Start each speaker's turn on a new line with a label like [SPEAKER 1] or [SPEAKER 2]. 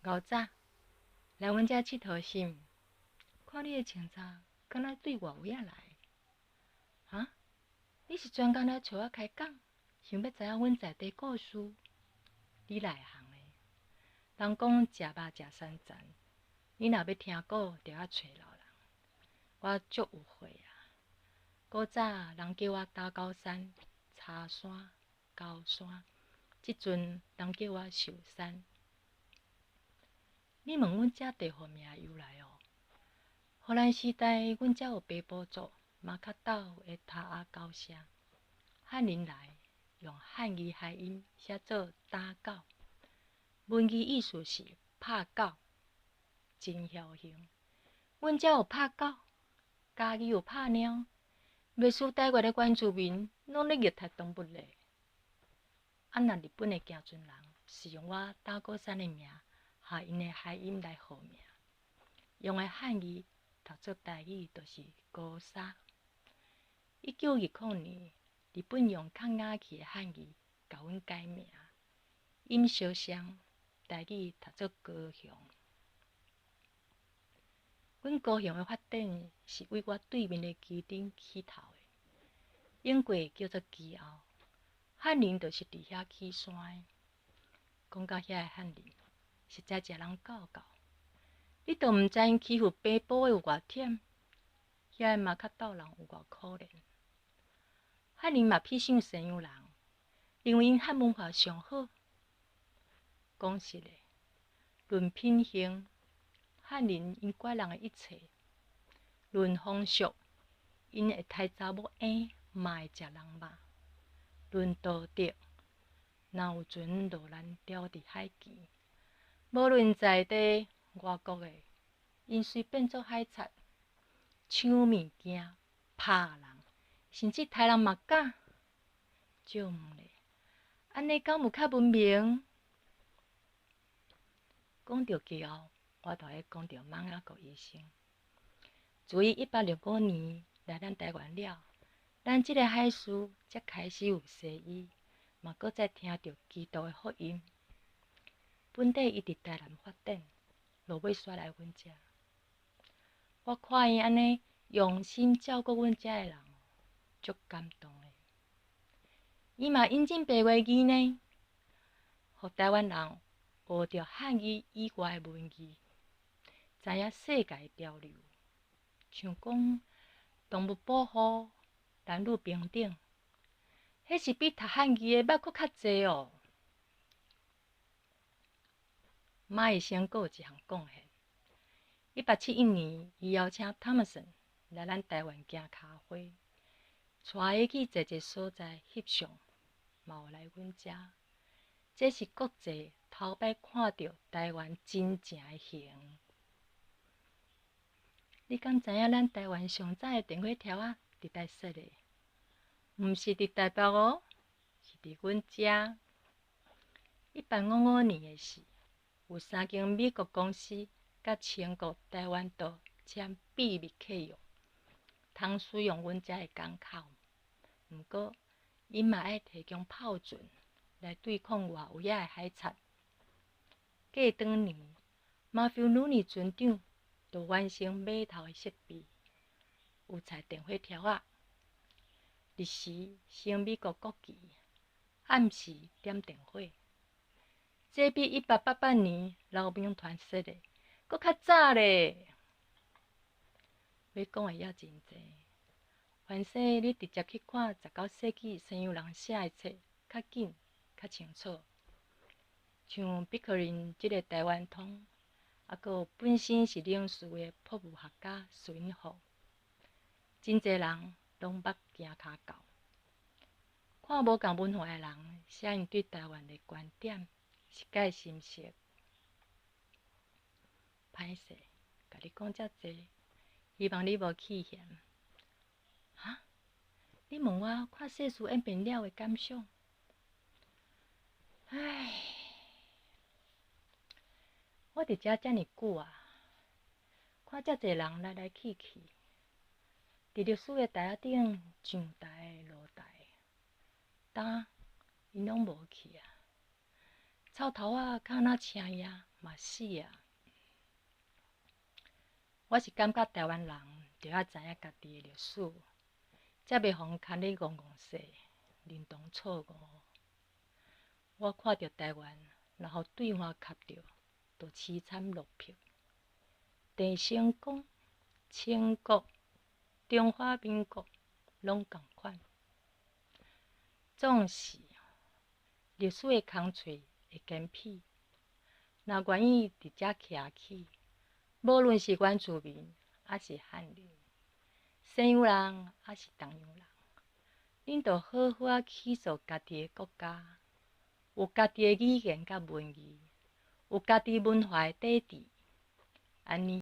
[SPEAKER 1] 牛仔，來阮遮𨑨迌是毋？看你的穿着，敢若對外圍仔來。哈？你是專工來揣我開講，想欲知影阮在地故事？你內行的。人講食肉食三層，你若欲聽古，著愛揣老人。我足有歲啊！古早人叫我打狗山、柴山、高山，這陣人叫我壽山。你問阮遮地號名的由來哦？荷蘭時代，阮遮有平埔族馬卡島的塔仔狗聲，漢人來用漢語諧音寫做打狗，文字意思是拍狗，真僥倖。阮遮有拍狗，嘉義有拍貓，袂輸台灣的原住民攏咧虐待動物咧。啊，若日本的行船人是用我打鼓山的名，和𪜶的諧音來號名，用的漢語讀做台語就是高沙。1920年，日本用較雅氣的漢語共阮改名，音相像，台語讀做高雄。阮高雄的發展是為我對面的旗津起頭的，永過叫做基澳，漢人就是佇遐起山的。講到遐的漢人，實在食人夠夠，你都毋知𪜶欺負平埔的有偌忝，遐的馬卡島人有偌可憐。漢人嘛比想西洋人，認為𪜶漢文化上好。講實的，論品行，漢人𪜶管人的一切；論風俗，𪜶會刣查某嬰，嘛會食人肉；論道德，若有船落難牢佇海墘，無論在地外國的，𪜶隨變做海賊，搶物件、拍人，甚至刣人嘛敢。借問咧，按呢敢有較文明？講著基澳，我就愛講著瑪雅各醫生。自伊1865年來咱台灣了，咱這个海事才開始有西醫，嘛閣再聽著基督的福音。本底伊佇台南發展，落尾煞來阮遮。我看伊按呢用心照顧阮遮的人，足感動的。伊嘛引進白話字呢，予台灣人學著漢語以外的文字，知影世界潮流，像講動物保護、男女平等，彼是比讀漢字的捌閣較濟哦。馬醫生閣有一項貢獻，1871年，伊邀請湯姆森來咱台灣行跤花，帶伊去濟濟所在翕相，嘛有來阮遮。這是國際頭擺看著台灣真正的形。你敢知影咱台灣上早的電火柱仔佇佗設的？毋是佇台北哦，是佇阮遮。1855年的時，有三間美國公司佮清國台灣道簽秘密契約，通使用阮遮的港口。毋過，𪜶嘛愛提供炮船來對抗外圍仔的海賊。過當年，馬菲魯尼船長就完成碼頭的設備，有載電火柱仔，日時升美國國旗，暗時點電火。這比1888年劉銘傳設的閣較早咧。欲講的猶真濟，凡勢你直接去看19世紀西洋人寫的冊，較緊、較清楚。像畢克林這个台灣通，猶閣有本身是領事的博物學家孫福，真濟人攏捌行跤到。看無仝文化的人寫𪜶對台灣的觀點，實蓋心適。歹勢，共你講遮濟，希望你無棄嫌。哈？你問我看世事演變了的感想？唉，我佇遮遮爾久啊，看遮濟人來來去去，佇歷史的台仔頂上台落台，今𪜶攏無去啊。臭頭仔較若青葉嘛死啊！我是感覺台灣人著愛知影家己的歷史，才袂予人牽咧戇戇勢，認同錯誤。我看著台灣，若予對岸卡著，就淒慘落魄。鄭成功、清國、中華民國攏仝款，總是歷史的空喙會堅痞。若願意佇遮徛起，無論是原住民抑是漢人，西洋人抑是東洋人，恁著好好仔起造家己的國家，有家己的語言佮文字，有家己文化的底蘊，按呢。